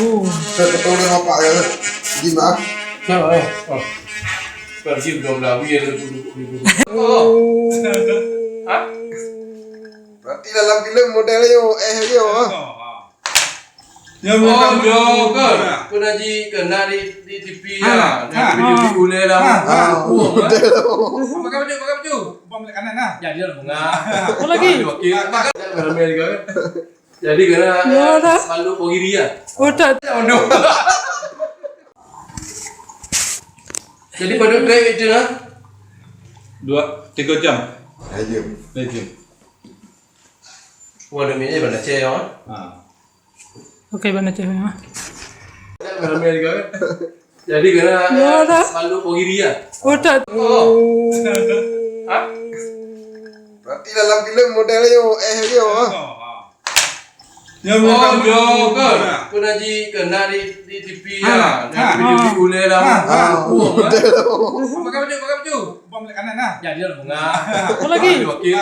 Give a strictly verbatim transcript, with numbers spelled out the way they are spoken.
Saya ketemu dengan bapak ya. Gimana? Siapa ya? Oh. Pergi belum lagi ya, lu, lu, lu, lu. Oh. Hah? Berarti dalam filem model yo, eh yo, ah. Oh, yo, kan? Pernah ji kena di, di T V ya. Ha, ha. Di T V uleh lah. Ha, ha. Oh, model. Pakai baju, pakai baju. Bang balik kanan lah. Jadi dah bunga. Apa lagi? Okey. Ramai juga kan? Jadi kena, ya, eh, dah. Malu Pogiri ya. Oh, tak. Aduh. Jadi pada trek itu lah. Dua, tiga jam. Tiga jam. Tiga jam. Wah, demi ni mana cek ya? Ha. Okey, mana cek ya? Ramai juga kan? Jadi kena, ya, eh, dah. Malu Pogiri ya. Oh, tak. Oh. Hah? Berarti dalam filem model yo, eh yo, ah. Oh, yo, kan? Pernah ji kena di, di T V ya. Ha, ha. Di T V uleh lah. Ha, ha. Oh, model. Pakai baju, pakai baju. Bang balik kanan lah. Jadi dah bunga. Apa lagi? Okey.